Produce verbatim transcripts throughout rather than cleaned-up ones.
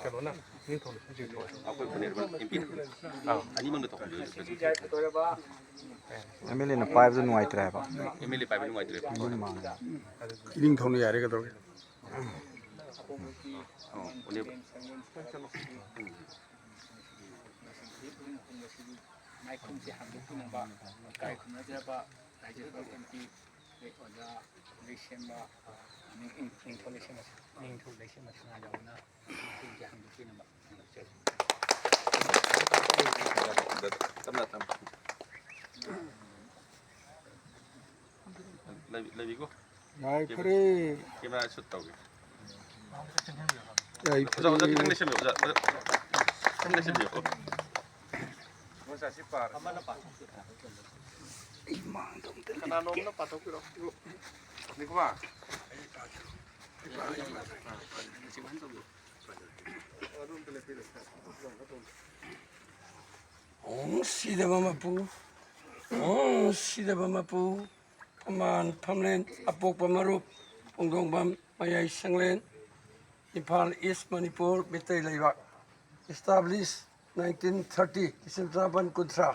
ꯀꯩꯅꯣꯅ ꯅꯤꯡꯊꯧꯅ ꯍꯧꯖꯤꯛ ꯊꯣꯛꯑꯦ꯫ ꯑꯩꯈꯣꯏ ꯄꯨꯅꯦ ꯑꯦꯝ ꯄꯤꯅ ꯑꯥ꯫ ꯑꯅꯤꯃꯛꯅ ꯇꯧꯍꯟꯕꯤꯌꯨ꯫ ꯑꯦꯝ ꯑꯦꯜ ꯑꯦꯅ ꯄꯥꯏꯕꯗ ꯅꯨꯡꯉꯥꯏꯇ꯭ꯔꯦ ꯍꯥꯏꯕ꯫ ꯑꯦꯝ ꯑꯦꯜ ꯑꯦ ꯄꯥꯏꯕ ꯅꯨꯡꯉꯥꯏꯇ꯭ꯔꯦ꯫ ꯑꯗꯨꯅ ꯃꯥꯡꯉꯦ꯫ ꯏꯅꯤꯡꯊꯧꯅ ꯌꯥꯔꯦ ꯀꯩꯗꯧꯔꯒꯦ? ꯑꯣ, ꯎꯅꯦ꯫ ꯃꯥꯏꯈꯨꯝꯁꯦ ꯍꯥꯡꯗꯣꯛꯄꯤꯅꯕ ꯏꯀꯥꯏ ꯈꯨꯝꯅꯖꯕ ꯔꯥꯏꯖ ꯀꯃꯤꯇꯤ ꯑꯣꯖꯥ ꯂꯩꯁꯦꯝꯕ, ꯅꯤꯡ-, ꯅꯤꯡꯊꯧ ꯂꯩꯁꯦꯝꯕ, ꯅꯤꯡꯊꯧ ꯂꯩꯁꯦꯝꯕ ꯁꯅꯥꯖꯥꯎꯕꯅ ꯃꯥꯏꯈꯨꯝꯁꯦ ꯍꯥꯡꯗꯣꯛꯄꯤꯅꯕ ꯍꯪꯉꯛꯆꯔꯤ꯫ ꯇꯞꯅ, ꯇꯞꯅ꯫ ꯂꯩ-, ꯂꯩꯕꯤꯀꯣ꯫ ꯌꯥꯏꯐꯔꯦ꯫ ꯀꯦꯃꯦꯔꯥ ꯁꯨꯠ ꯇꯧꯒꯦ꯫ ꯌꯥꯏꯐꯔꯦ꯫ ꯑꯣꯖꯥ, ꯑꯣꯖꯥ ꯈꯤꯇꯪ ꯂꯩꯁꯟꯕꯤꯌꯨ, ꯑꯣꯖꯥ, ꯑꯣꯖꯥ ꯈꯤꯇꯪ ꯂꯩꯁꯟꯕꯤꯌꯨ꯫ ꯀꯅꯥꯅꯣꯝꯅ ꯄꯥꯊꯣꯛꯄꯤꯔꯣ꯫ ꯅꯤꯀꯨꯃꯥꯔ꯫ ꯑꯣꯡ ꯁꯤꯗꯕ ꯃꯄꯨ, ꯑꯣꯡ ꯁꯤꯗꯕ ꯃꯄꯨ, ꯊꯝꯕꯥꯜ ꯐꯝꯂꯦꯟ ꯑꯄꯣꯛꯄ ꯃꯔꯨꯞ, ꯄꯨꯡꯗꯣꯡꯕꯝ ꯃꯌꯥꯏ ꯁꯪꯂꯦꯟ, ꯏꯝꯐꯥꯜ ꯏꯁ, ꯃꯅꯤꯄꯨꯔ, ꯃꯤꯇꯩ ꯂꯩꯕꯥꯛ꯫ Established nineteen thirty, ꯂꯤꯁꯤꯡ ꯇꯔꯥꯃꯥꯄꯟ ꯀꯨꯟꯊ꯭ꯔꯥ꯫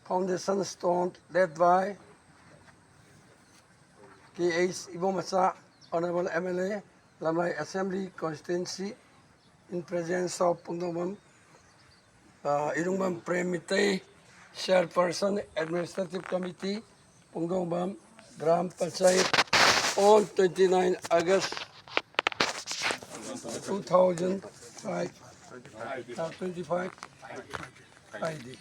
Foundation stone laid by K H ꯏꯕꯣꯃꯆꯥ, Honorable M L A, Lamlai Assembly Constituency, in presence of Pungdongbam uh, Irungbam Prem Meitei, Chairperson, Administrative Committee, Pungdongbam gram panchayat, on twenty nine August two thousand five, uh, twenty five, Friday.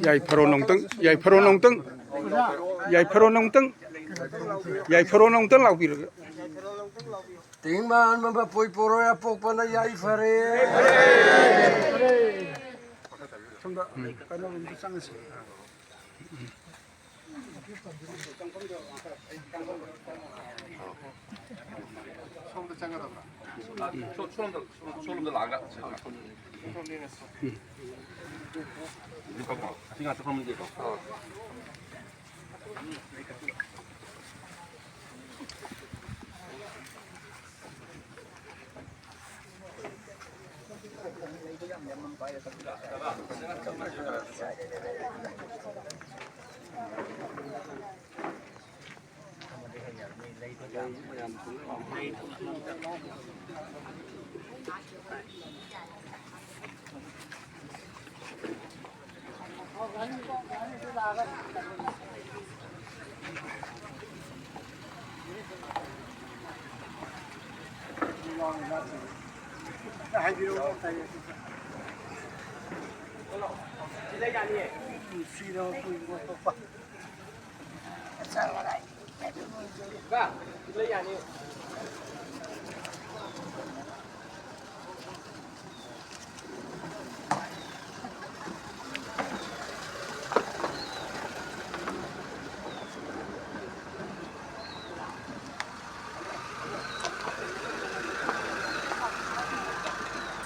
ꯌꯥꯏꯐꯔꯣꯟ ꯑꯃꯨꯛꯇꯪ, ꯌꯥꯏꯐꯔꯣꯟ ꯑꯃꯨꯛꯇꯪ, ꯌꯥꯏꯐꯔꯣꯟ ꯑꯃꯨꯛꯇꯪ, ꯌꯥꯏꯐꯔꯣꯟ ꯑꯃꯨꯛꯇꯪ ꯂꯥꯎꯕꯤꯔꯒ꯫ ꯇꯤꯡ ꯃꯥꯟꯕ ꯃꯄꯣꯏ ꯄꯣꯔꯣꯏ ꯑꯄꯣꯛꯄꯅ ꯌꯥꯏꯐꯔꯦ꯫ ꯁꯣꯝꯗ ꯀꯩꯅꯣꯔꯣꯝꯗ ꯆꯪꯉꯁꯤ꯫ ꯁꯣꯝꯗ ꯆꯪꯒꯗꯕ꯭ꯔꯥ? ꯁꯣ-, ꯁꯣꯝꯗ, ꯁꯣꯝ-, ꯁꯣꯝꯗ ꯂꯥꯛꯑꯒ꯫ ꯑꯁꯤ ꯉꯥꯛꯇ ꯐꯝꯃꯤꯁꯦꯀꯣ꯫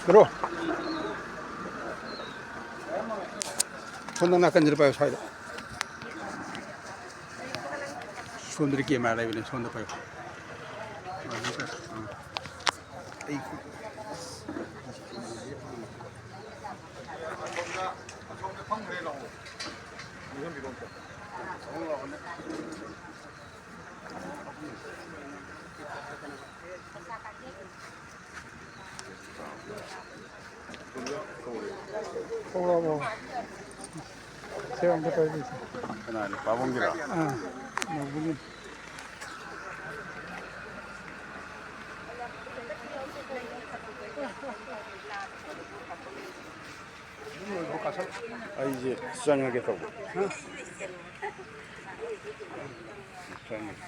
ꯕ꯭ꯔꯣ, ꯁꯣꯝꯗ ꯅꯥꯀꯟꯁꯤꯗ ꯄꯥꯏꯌꯨ, ꯁ꯭ꯋꯥꯏꯗ꯫ ꯁꯣꯝꯗꯗꯤ ꯀꯦꯃꯦꯔꯥ ꯂꯩꯕꯅꯦ, ꯁꯣꯝꯗ ꯄꯥꯏꯌꯨ꯫ ꯑꯩ ꯊꯣꯛꯂꯛꯑꯕꯣ? ꯁꯦ ꯑꯝꯇ ꯄꯥꯏꯕꯤꯁꯦ꯫ ꯀꯅꯥꯅꯣ? ꯄꯥꯕꯨꯡꯒꯤꯔꯣ? ꯑꯥ, ꯄꯥꯕꯨꯡꯒꯤ꯫ ꯑꯩꯁꯦ ꯆꯪꯉꯒꯦ ꯇꯧꯕ꯫ ꯆꯪꯉꯒꯦ꯫